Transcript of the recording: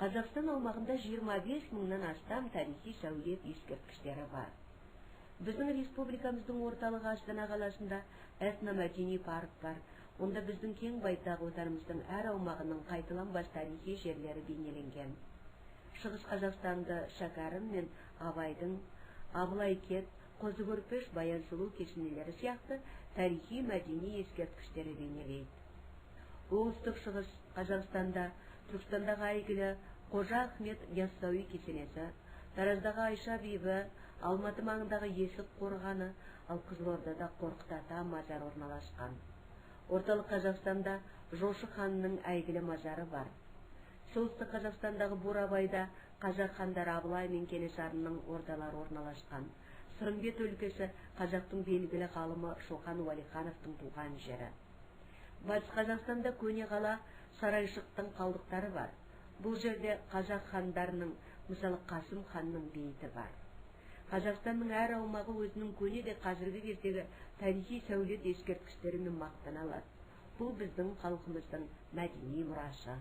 Қазақстан аумағында 25 мыңнан астам тарихи сәулет ескерткіштері бар. Біздің республикамыздың орталығы Астана қаласында этномәдени парк бар. Онда біздің кең байтақ отанымыздың әр аумағының қайталанбас тарихи жерлері бейнеленген. Шығыс Қазақстанды Шәкәрім мен Абайдың, Абылай кет, Қозы Көрпеш, Баян сұлу кесенелері сияқты тарихи мәдени ескерткіштері бейнелейді. Оңтүстік Шығыс Қазақстанда Түркістандағы әйгілі Қожа Ахмет Яссауи кесенесі, Тараздағы Айша бибі, Алматы маңындағы Есік қорғаны, ал Қызылордада Қорқыт ата мазары орналасқан. Орталық Қазақстанда Жошы ханның әйгілі мазары бар. Солтүстік Қазақстандағы Бурабайда қазақ хандары Абылай мен Кенесарының ордалары орналасқан. Сырымбет өлкесі қазақтың белгілі ғалымы Шоқан Уәлихановтың туған жері. Батыс Қазақстанда көне қала Сарайшықтың қалдықтары бар. Бұл жерде қазақ хандарының, мысалы Қасым ханның бейіті бар. Қазақстанның әр аумағы өзінің көне де қазіргі кездегі тарихи сәулет ескерткіштерімен мақтана алады. Бұл біздің халқымыздың мәдени мұрасы.